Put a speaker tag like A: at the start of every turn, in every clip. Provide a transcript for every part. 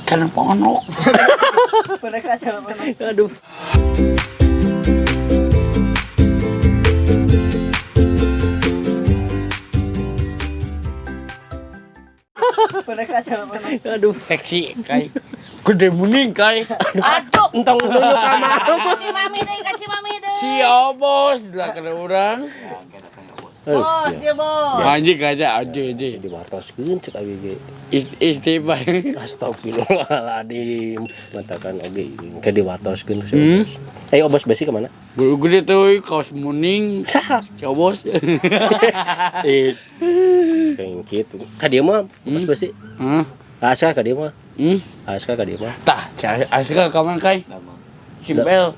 A: Kana ponok.
B: Mereka jalan mana?
C: Aduh.
B: Mereka jalan mana?
C: Aduh.
A: Seksi kai. Gede muning kai.
D: Aduh.
C: Entong dulu ka mah.
D: Kasih mami deh, kasih mami deh.
A: Si obos lah kana urang.
D: Bos, dia bos.
A: Anjing aja anjing anjing.
C: Diwartoskeun cek abi ge.
A: Istighfar.
C: Astagfirullahaladzim. Matakan oge ke diwartoskeun si Obos. Eh Obos besi kemana?
A: Gede tuh kaos muning.
C: Saha?
A: Si obos.
C: Eh. Kayak gitu. Ka dieu mah Obos besi.
A: Hah?
C: Aska ka dieu mah.
A: Hmm?
C: Aska ka dieu mah.
A: Tah, si Aska kaman kai? Simpel.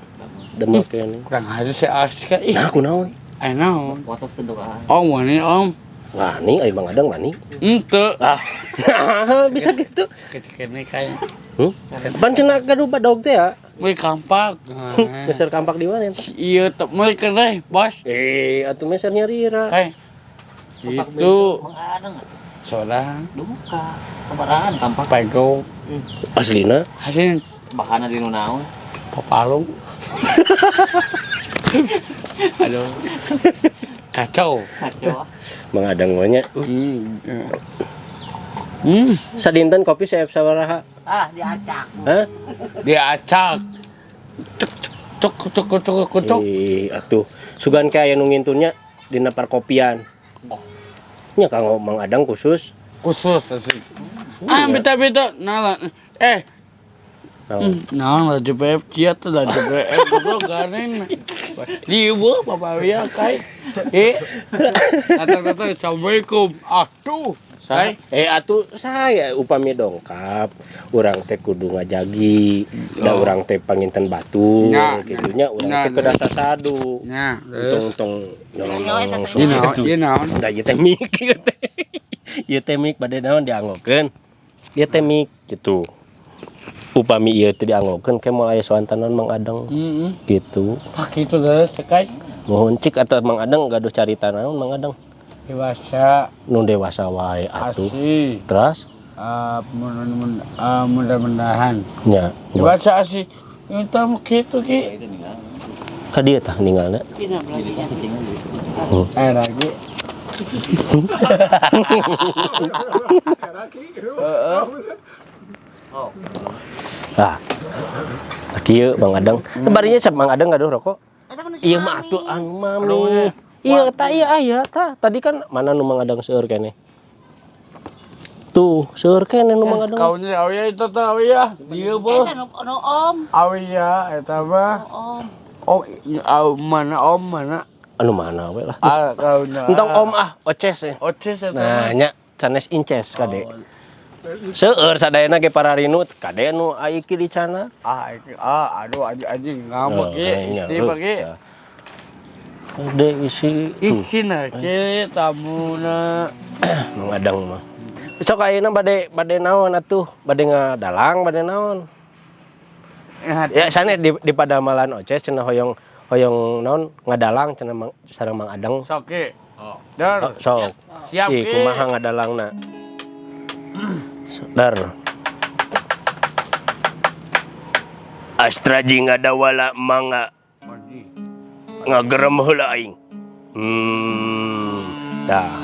C: Demek kene.
A: Kurang aja si Aska ih.
C: Nah, kunaon?
A: Eh naon?
E: WhatsApp tuh doa.
A: Om wani om.
C: Wani, ari Mang Adang wani.
A: Ente.
C: Ah. Bisa gitu.
A: Kecil kai.
C: Hmm? Ban cenah gaduh badog teh ya.
A: Meuli kampak.
C: Meser kampak di mana?
A: Iya, teu meuli kedai, bos.
C: Eh, atuh meser nyarira.
A: Kai. Itu
E: Mang Adang
A: sorang
E: duka. Kemarahan tampak
A: pego
C: Aslina
A: hasil
E: bahana di nu naon.
A: papalu. Aduh. Kacau.
E: Kacau.
C: Mang Adang mah nya.
A: Hmm. Hmm,
C: Sadinten kopi seep sabaraha?
D: Ah, diacak.
C: Hah?
A: diacak. Cuk cuk cuk cuk cuk cuk.
C: Ih, atuh. Sugan ke aya nu ngintunnya dina parkopian. Nya kanggo Mang Adang khusus.
A: Khusus asli. Ah, beta-beta nah eh
C: Naon?
A: Nah, lah JPF ciat tuh lah JPF goblok garing. Lieu Bapak ya kai. Eh. Datang-datang Assalamualaikum. Aduh. Kai.
C: Eh atuh saya upami dongkap urang teh kudu ngajagi da urang teh panginten batur
A: Nya,
C: kitu nya urang
A: nya,
C: teh kedah sasadu.
A: Nya, terus.
C: Tong-tong nyolong
A: Ieu naon? Ieu naon?
C: Da ieu teh mik ieu teh. Ieu teh mik bade naon dianggokeun. Ieu teh mik gitu. Upami ieu teh dianggokeun ke moal aya soantanan Mang Adang
A: Heeh.
C: gitu.
A: Tah kitu geus kai.
C: Mohon cik atau Mang Adang gaduh carita naon Mang Adang?
A: Dewasa
C: Nu dewasa wae atuh.
A: asih.
C: Terus
A: Mudah-mudahan.
C: nya
A: Dewasa asih. Itu mah kitu ki.
C: ka dieu tah ninggalna.
A: Eh lagi.
C: Ah. Kieu Mang Adang. Barinya sep Mang Adang gaduh rokok. Iya mah atuh anu mami. Iya tah iya aya tah. Tadi kan mana nu Mang Adang seueur keneh. Tuh, seueur keneh nu Mang Adang.
A: Kaunya awiya itu teh awiya. Dieu bos.
D: Eta nu om.
A: Awiya eta mah.
D: Om.
A: Om mana om mana?
C: Anu mana we lah.
A: Ah, kaunya.
C: Entong om ah, oces ya.
A: Oces eta.
C: Nah, nya sanes inces kade. Seueur sadayana ge pararinut kade nu aiki di cana.
A: Ah, iki ah aduh anjing anjing ngambek
C: Oh,
A: ge,
C: nya,
A: istri pake.
C: tah. Kade isi tuh
A: Isina ke tamuna.
C: Mang Adang mah. Sok ayeuna bade bade naon atuh? Bade ngadalang bade naon? Ya sana di padamalan oces cenah hoyong hoyong naon ngadalang cenah mang, sareng Mang Adang.
A: Sok ge. Dar,
C: Oh, sok.
A: siap
C: Ih,
A: ge.
C: kumaha ngadalangna? Dar. Astra jeung ngadawala mangga ngagerem heula aing. Dah.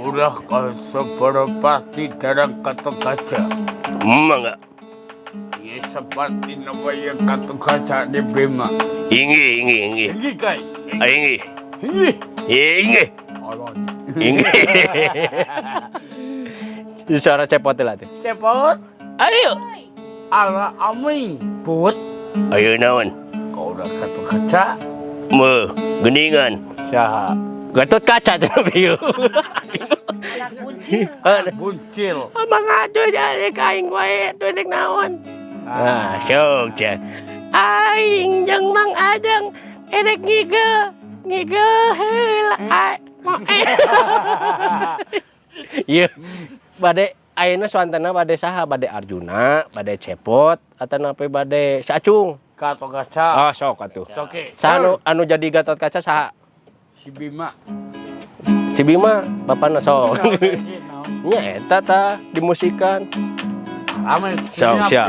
A: Udah kau seperti darah kata kaca.
C: Mangga.
A: Ya seperti namanya kata kaca di Bima.
C: Inggih, inggih, inggih.
A: Inggih kai.
C: Inggih.
A: Inggih.
C: Inggih.
A: Allah.
C: Inggih. Suara cepot lah tuh.
A: Cepot.
C: Ayo.
A: Ala aming. Put.
C: Ayo naon?
A: Kau udah kata kaca.
C: Me, geningan.
A: Saha.
C: Gatot kaca cenah bieu.
D: Anak buncil.
A: Buncil.
C: Amang atuh jadi ka aing wae atuh dek naon. Ah, sok cenah. Aing jeung Mang Adang erek ngigel, ngigel heula. Iya. Bade ayeuna suantana bade saha? Bade Arjuna, bade Cepot, atanapi bade si Acung.
A: Gatot Kaca.
C: Ah, sok atuh.
A: Sok ge.
C: Saha anu jadi Gatot Kaca saha?
A: Si Bima.
C: Si Bima bapana sok. Nya eta tah dimusikan.
A: Rame.
C: Siap, siap.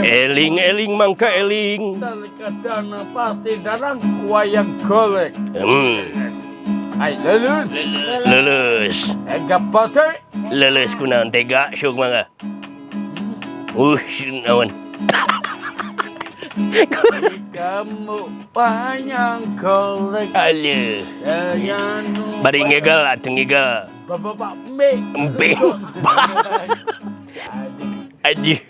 C: Eling eling mangka eling.
A: Kadana pati darang wayang golek. Ay lulus.
C: Lulus.
A: Ega pati.
C: Lulus kunaon tega syuk mangga. Naon.
A: Kamu wayang golek.
C: Aduh. Bari ngegel atuh ngegel.
A: Bapak embe.
C: Embe. Aji.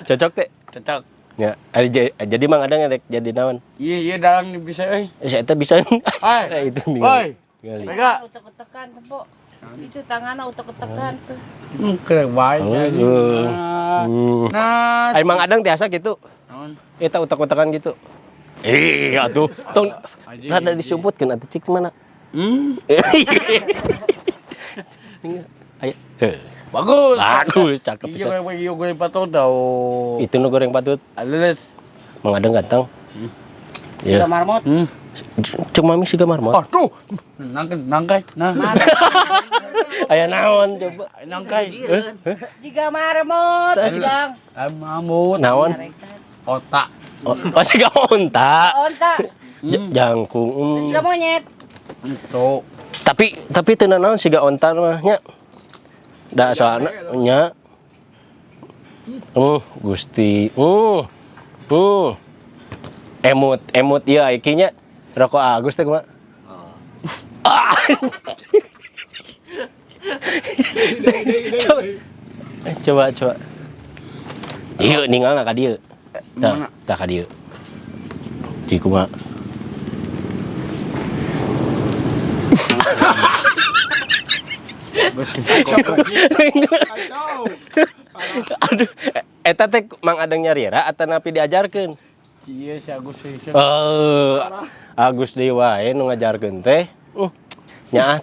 C: Cocok teh?
A: Cocok.
C: Ya, jadi Mang Adang rek jadi naon?
A: Iya, iya dalang bisa euy.
C: Saya teh bisa.
A: Hai.
C: Itu
A: Oi.
C: ningali.
A: Tega.
D: Utek-utekan tuh, Po. Itu tangannya utek-utekan tuh.
A: Keren bae. Nah,
C: Ai Mang Adang tiasa gitu.
A: Naon?
C: Eta utek-utekan gitu. Ih, atuh tong rada disumputkeun atuh cik mana? Ayo.
A: Bagus.
C: Bagus, cakep
A: Iya,
C: pisan.
A: iya goreng patut tau.
C: Itu nu goreng patut.
A: Lulus.
C: Mang Adang ganteng.
D: Siga
C: Ya.
D: marmot.
C: Cuma mi siga marmot.
A: Aduh, nangkai, nangkai, nah.
C: Aya naon coba?
A: Nangkai.
D: Jiga marmot, Jang.
A: Marmot.
C: Naon?
A: Otak.
C: Oh, siga onta.
D: Onta.
C: Jangkung.
D: Jiga monyet.
A: Itu.
C: Tapi teu naon siga onta mah nya. Da soalna nya. Gusti. Emut, emut ieu iki nya. Rokok Agus teh kumaha? Ah. Coba, coba. Ieu ninggalna ka dieu. Tah, tah ka dieu. Ji kumaha? Aduh, eta teh Mang Adang nyarira atanapi diajarkeun?
A: Iya, si Agus sih.
C: Agus deui wae nu ngajarkeun teh. Nyaah.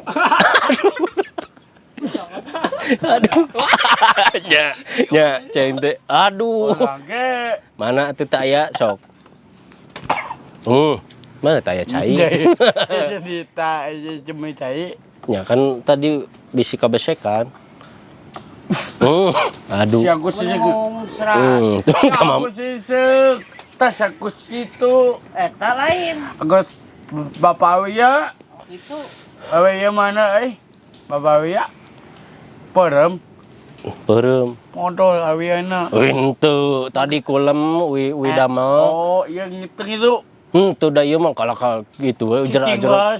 C: Aduh. Nya, nya ceng teh. Aduh. Mana atuh teh aya sok. Mana teh aya cai?
A: Jadi tak cuma cai.
C: Ya kan tadi bisi kabesekan. Aduh.
A: Si Agus sih.
C: Tuh
A: Agus sih. Tas Agus itu.
D: Eta lain.
A: Agus Bapak Wia.
D: Itu.
A: Bapak Wia mana eh? Bapak Wia. Perem.
C: Perem.
A: Modal awiana.
C: Henteu, tadi kulem wi damel.
A: Oh, iya ngiteng itu.
C: Tuh da ieu mah kalakal gitu we ujar-ajar.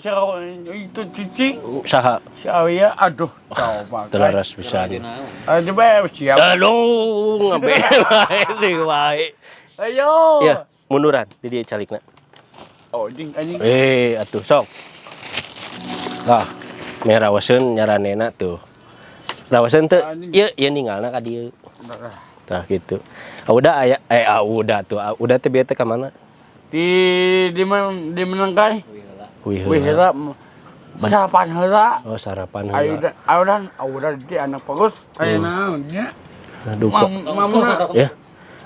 A: Itu cicing.
C: Saha?
A: Si Awia, aduh, coba.
C: Telaras pisan.
A: Coba siap.
C: Aduh, ngabe wae deui wae.
A: Ayo.
C: Ya, munduran di dieu calikna.
A: Oh, anjing anjing.
C: Atuh sok. Tah, meh rawaseun nyaranena tuh. Rawaseun teu ieu ieu ninggalna ka dieu. Tah gitu. Udah aya udah tuh. Udah teh bieu teh ka mana?
A: Di menangkai.
C: Wih
A: heula. Sarapan heula.
C: Oh, sarapan heula.
A: Ayo udah di anak bagus. Ayo naon nya.
C: Aduh kok.
A: Mamuna.
C: Ya.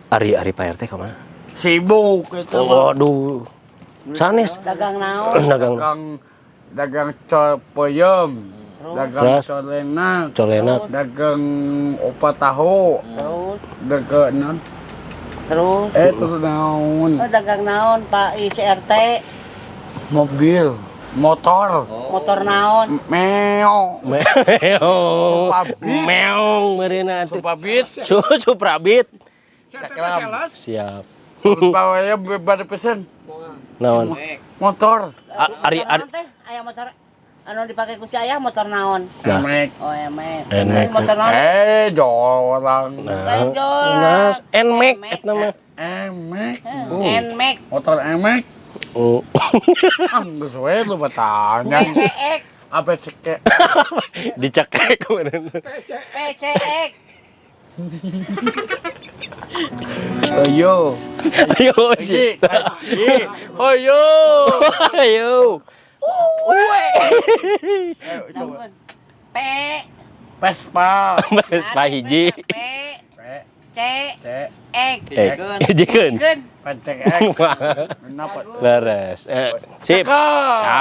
C: Ari Pak RT ka mana?
A: Sibuk eta.
C: Oh, aduh. Sanes
D: dagang naon?
A: Dagang col peyem. Dagang colenak.
C: Colenak.
A: Dagang opat tahu.
D: Terus
A: dagang naon?
D: Terus
A: Terus naon?
D: Oh, dagang naon Pak ICRT?
A: Mobil, motor.
D: Motor naon?
A: Meong.
C: Meong. Meong meureuna atuh.
A: Suprabit.
C: Suprabit.
A: Cakep.
C: Siap.
A: Bawanya bade pesen.
C: Naon?
A: Motor.
C: Ari
D: aya motor anu dipake ku si ayah motor naon?
A: Emek.
D: Oh, emek.
C: Emek.
D: Motor naon?
A: Jorang.
D: Lain jorang.
C: Nah, Nmax eta mah.
A: Emek.
D: Nmax.
A: Motor emek. Ah, geus we lu batanya.
D: PCX.
A: Apa cekek?
C: Dicekek kemarin.
D: PCX.
A: Ayo.
C: Ayo sih.
A: Ayo.
C: Ayo.
D: P.
A: Vespa.
C: Vespa hiji.
D: P. C.
A: C.
D: X.
C: Hijikeun.
A: PCX. Kenapa?
C: Leres. Sip.
A: Cakep.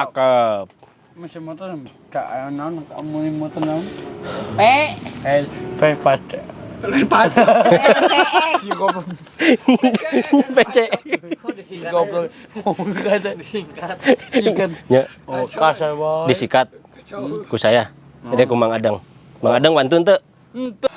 C: Cakep.
A: Mesin motor gak aya naon, kamu motor naon?
D: P.
A: Eh, P pacek.
D: PCX.
A: Si goblok.
C: PC.
A: Si goblok. Kata
E: Disingkat.
A: singkat.
C: Nya,
A: Oh, kasar boy.
C: disikat ku saya. Jadi ku Mang Adeng. Mang Adeng wantun teu?
A: Henteu.